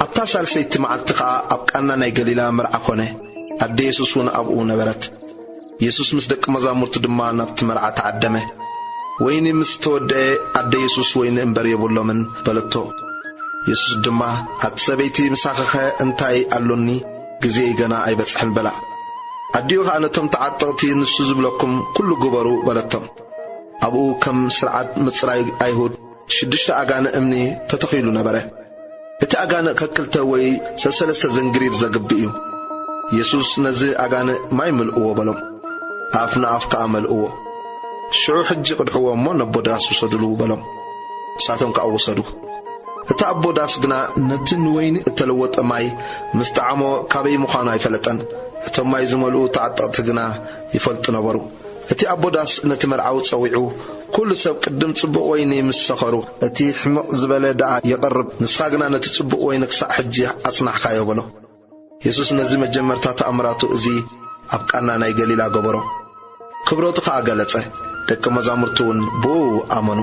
ኣብታ ሳልሰይቲ መዓልቲ ኸኣ ኣብ ቃና ናይ ገሊላ መርዓ ኾነ። ኣደ የሱስ እውን ኣብኡ ነበረት። የሱስ ምስ ደቂ መዛሙርቱ ድማ ናብቲ መርዓ ተዓደመ። "ወይኒ ምስ ተወደአ፣ ኣደ የሱስ ወይኒ እምበር የብሎምን" በለቶ። የሱስ ድማ፣ "ኣቲ ሰበይቲ፣ ምሳኺኸ እንታይ ኣሎኒ? ግዜይ ገና ኣይበጽሐን" በላ። ኣዲኡ ኸኣ ነቶም ተዓጠቕቲ፣ "ንሱ ዝብለኩም ኩሉ ግበሩ" በለቶም። ኣብኡ ከም ስርዓት ምጽራይ ኣይሁድ ሽዱሽተ ኣጋንእ እምኒ ተተኺሉ ነበረ። እቲ ኣጋንእ ከክልተ ወይ ሰሰለስተ ዘንግሪር ዘግብእ እዩ። የሱስ ነዚ ኣጋንእ፣ "ማይ ምልእዎ" በሎም። ኣፍ ንኣፍ ከኣ መልእዎ። "ሽዑ ሕጂ ቅድሕዎ እሞ ነቦ ዳስ ውሰዱሉ" በሎም። ንሳቶም ከኣ ወሰዱ። እቲ ኣቦ ዳስ ግና ነቲ ንወይኒ እተለወጠ ማይ ምስ ጠዓሞ፣ ካበይ ምዃኑ ኣይፈለጠን። እቶም ማይ ዝመልኡ ተዓጠቕቲ ግና ይፈልጡ ነበሩ። እቲ ኣቦ ዳስ ነቲ መርዓዊ ጸዊዑ፣ "ኩሉ ሰብ ቅድም ጽቡቕ ወይኒ ምስ ሰኸሩ፣ እቲ ሕምቕ ዝበለ ደኣ የቕርብ፣ ንስኻ ግና ነቲ ጽቡቕ ወይኒ ክሳዕ ሕጂ ኣጽናሕካዮ" በሎ። የሱስ ነዚ መጀመርታ ተኣምራቱ እዚ ኣብ ቃና ናይ ገሊላ ገበሮ። ክብረቱ ኸኣ ገለጸ። ደቂ መዛሙርቱ እውን ብኡ ኣመኑ።